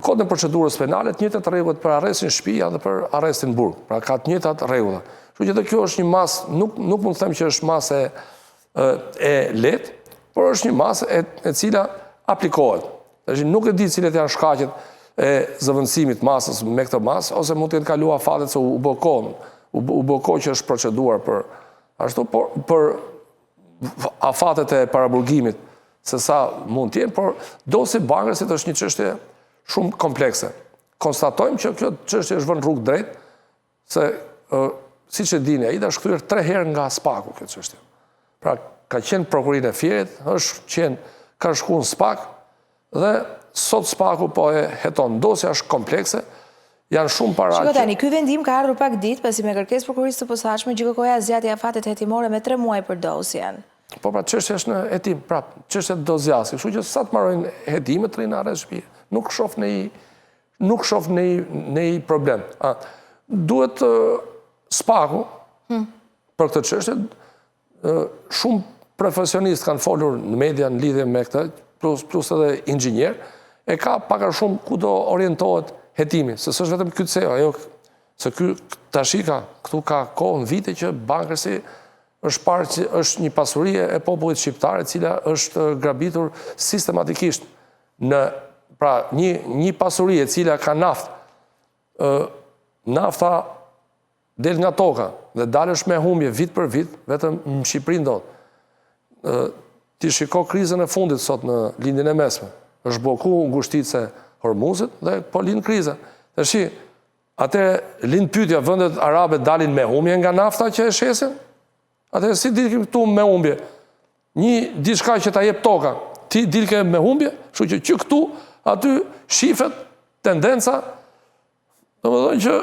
Kodin e Procedurës Penale, të njëjtat rregullat për arrestin në shtëpi janë dhe për arrestin në burg. Pra ka të njëjtat rregulla. Kështu që dhe kjo është një masë, nuk nuk mund të them që është masë e e lehtë, por është një masë e, e cila aplikohet. Tash nuk e di cilat janë shkaqet e zëvendësimit masës me këtë masë, ose mund të jenë kaluar afatet se u bë kohë, u, u bë kohë që është proceduar për ashtu, por për afatet e paraburgimit se sa mund të jenë, por dosja e Bankersit është një çështje shumë komplekse. Konstatojmë që kjo çështje është vënë rrugë drejt, se siç e dini, Aida është kthyer tre herë nga SPAK-u kjo çështje. Pra ka qenë prokurorinë e Fierit, është qenë ka shku në SPAK dhe sot SPAK-u po e heton. Dosja është komplekse, janë shumë para Shiko tani, ky vendim ka ardhur pak ditë pasi me kërkesë prokurorisë së posaçme GJKKO-ja zgjati afatet hetimore me 3 muaj për dosjen. Po pra, çështja është në hetim, pra, çështja do zgjasë. Kështu që sa të mbarojnë hetimet, të rrinë në arrest shtëpie. Nuk shoh në në problem. A, duhet SPAK-u për këtë çështje, shumë profesionistë kanë folur në media në lidhje me këtë, plus edhe inxhinier, e ka pak a shumë ku do orientohet hetimi, se s'është vetëm ky CEO, ajo se ky tash ka, këtu ka kohë në vite që Bankersi është parë që është një pasuri e popullit shqiptar e cila është grabitur sistematikisht në pra një pasuri e cila ka naftë, nafta del nga toka dhe dalësh me humbje vit për vit, vetëm në Shqipëri ndodh. Ti shiko krizën e fundit sot në Lindjen e Mesme. Është blloku ngushtica e Hormuzit dhe po lind kriza. Tash atë lind pyetja, vendet arabe dalin me humbje nga nafta që e shesin? Atë si dilke këtu me humbje? Një diçka që ta jep toka, ti dilke me humbje, kështu që që këtu aty shifet tendenca, domethënë që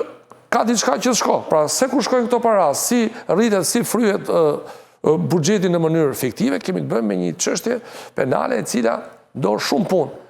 ka diçka që s'shko. Pra, se ku shkojnë këto para, si rritet, si fryhet buxheti në mënyrë fiktive, kemi të bëjmë me një çështje penale e cila do shumë punë.